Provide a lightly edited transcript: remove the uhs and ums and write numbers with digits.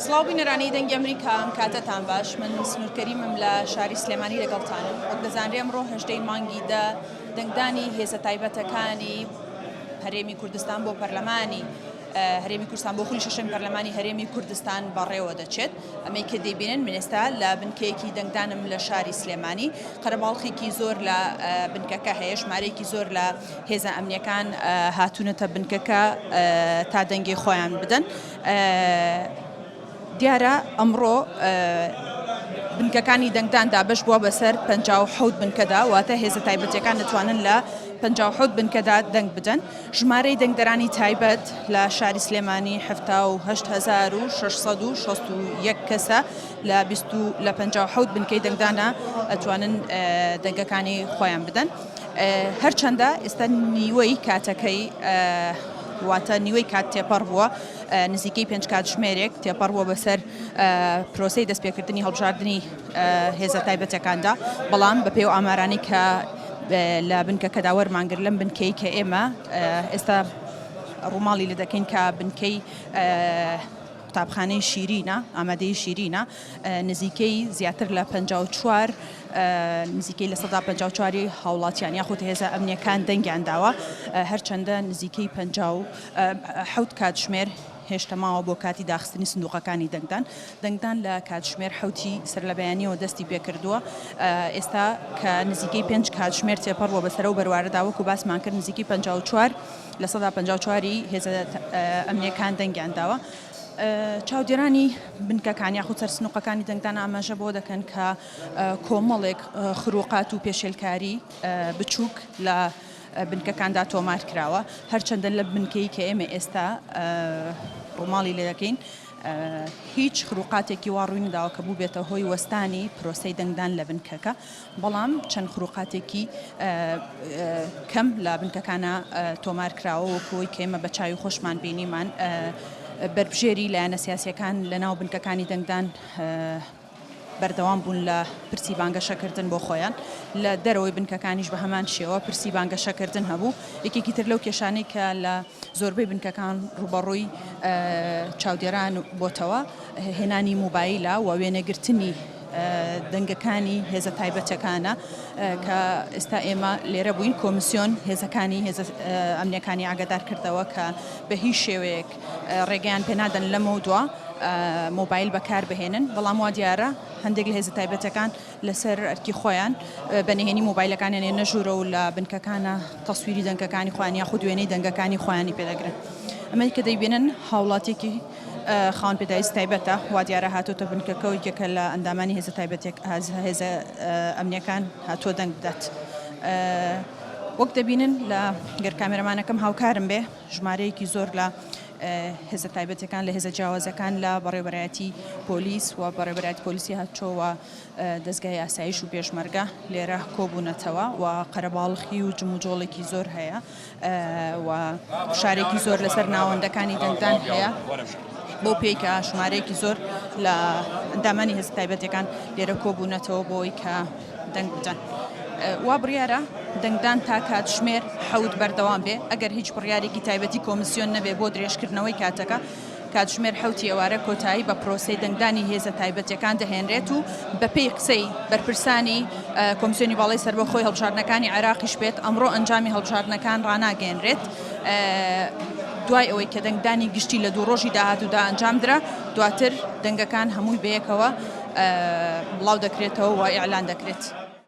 سڵاو بینەرانی دەنگی ئەمریکا ئەم کاتەتان باش من سنوور کەریمم لە شاری سلێمانی لەگەڵتانم وەک دەزانرێ ئەمڕۆ هەژدەی مانگی دە دەنگدانی هێزە تایبەتەکانی هەرێمی کوردستان بۆ پەرلەمانی هەرێمی کوردستان بۆ خولی شەشەمی پەرلەمانی هەرێمی کوردستان بەڕێوە دەچێت. ئەمەی کە دەیبینن من ئێستا لە بنکەیەکی دەنگدانم لە شاری سلێمانی. قەرەباڵخێکی زۆر لە بنکەکە هەیە، ژمارەیەکی زۆر لە هێزە ئەمنیەکان هاتوونەتە بنکەکە تا دەنگی خۆیان بدەن. دیارە ئەمڕۆ بنکەکانی دەنگدان دابەش بووە بەسەر 57 بنکەدا، واتە هێزە تایبەتیەکان دەتوانن لە 57 بنکەدا دەنگ بدەن. ژمارەی دەنگدەرانی تایبەت لە شاری سلێمانی 78661 کەسە لە 20 لە 57 بنکەی دەنگدانە ئەتوانن دەنگەکانی خۆیان بدەن. هەرچەندە ئێستا نیوەی کاتەکەی واتە نیوەی کات تێپەڕ بووە نزیکەی پێنج کاتژمێرێک تێپەڕ بووە بەسەر پرۆسەی دەستپێکردنی هەڵبژاردنی هێزە تایبەتەکاندا، بەڵام بەپێی ئەو ئامارانەی کە لە بنکەکەدا وەرمانگرت لەم بنکەی کە ئێمە ئێستا ڕووماڵی لێ دەکەین کە بنکەی قوتابخانەی شیرینە، ئامادەی شیرینە، نزیکەی زیاتر لە 54 نزیکەی 54% هاوڵاتیان یاخود هێزە ئەمنیەکان دەنگیان داوە، هەرچەندە نزیکەی 57 کاتژمێر هێشتا ماوە بۆ کاتی داخستنی سندوقەکانی دەنگدان. دەنگدان لە کاتژمێر حەوتی سەرلەبەیانییەوە دەستی پێکردووە، ئێستا کە نزیکەی پێنج کاتژمێر تێپەڕ بووە بەسەر ئەو بەروارەدا، وەکو باسمان کرد نزیکەی 54 54% ی هێزە ئەمنییەکان دەنگیان داوە. چاودێرانی بنکەکان یاخود سەر سنوقەکانی دەنگدان ئاماژە بەوە دەکەن کە کۆمەڵێک خروقات و پێشێلکاری بچووک لە بنکەکاندا تۆمار کراوە، هەرچەندە لە بنکەی کە ئێمە ئێستا ڕووماڵی لێ دەکەین هیچ خروقاتێکی وا ڕووی نەداوە کە بووبێتە هۆی وەستانی پرۆسەی دەنگدان لە بنکەکە، بەڵام چەند خروقاتێکی کەم لە بنکەکانە تۆمار کراوە وەکو ئەوەی کە ئێمە بە چاوی خۆشمان بینیمان بەربژێری لایەنە سیاسییەکان لەناو بنکەکانی دەنگدان بەردەوام بوون لە پرسی بانگەشەکردن بۆ خۆیان، لە دەرەوەی بنکەکانیش بە هەمان شێوە پرسی بانگەشەکردن هەبوو. یەکێکی تر لەو کێشانەی کە لە زۆربەی بنکەکان ڕووبەڕووی چاودێران بۆتەوە، هێنانی مۆبایلە و وێنەگرتنی دەنگەکانی هێزە تایبەتەکانە کە ئێستا ئێمە لێرە بووین کۆمیسیۆن هێزەکانی هێزە ئەمنیەکانی ئاگادار کردەوە کە بە هیچ شێوەیەک ڕێگەیان پێنادەن لەمەودوا مۆبایل بەکاربهێنن، بەڵام وا دیارە هەندێک لە هێزە تایبەتەکان لەسەر ئەرکی خۆیان بە نهێنی مۆبایلەکانیان ێنە ژوورە و لە بنکەکانە تەسویری دەنگەکانی خۆیان یاخود وێنەی دەنگەکانی خۆیانی پێدەگرن. ئەمەی کە دەیبینن هاوڵاتیەکی خاوەن پێداویستی تایبەتە، وا دیارە هاتۆتە بنکەکە و یەکێکە لە ئەندامانی هێزە تایبەتێک هێزە ئەمنیەکان هاتووە دەنگ بدات. وەک دەبینن لە گەر کامێرەمانەکەم هاوکارم بێ ژمارەیەکی زۆر لە هێزە تایبەتەکان لە هێزە جیاوازەکان لە بەڕێوەبەرایەتی پۆلیس و بەڕێوەبەرایەتی پۆلیسی هاتوچۆ و دەزگای ئاسایش و پێشمەرگە لێرە کۆبوونەتەوە و قەرەباڵخی و جموجۆڵێکی زۆر هەیە و فشارێکی زۆر لەسەر ناوەندەکانی دەنگدان هەیە بەو پێی کە ژمارەیەکی زۆر لە ئەندامانی هێزە تایبەتەکان لێرە کۆبوونەتەوە بۆی کە دەنگ بدەن. وا بڕیارە دەنگدان تا کاتژمێر حەوت بەردەوام بێ، ئەگەر هیچ بڕیارێکی تایبەتی کۆمسیۆن نەبێ بۆ درێژکردنەوەی کاتەکە، کاتژمێر حەوتی ئێوارە کۆتایی بە پرۆسەی دەنگدانی هێزە تایبەتیەکان دەهێنرێت و بەپێی قسەی بەرپرسانی کۆمسیۆنی باڵای سەربەخۆی هەڵبژاردنەکانی عێراقیش بێت ئەمڕۆ ئەنجامی هەڵبژاردنەکان ڕاناگەیەنرێت دوای ئەوەی کە دەنگدانی گشتی لە دوو ڕۆژی داهاتوودا ئەنجامدرا دواتر دەنگەکان هەمووی بەیەکەوە بڵاو دەکرێتەوە و ئیعلان دەکرێت.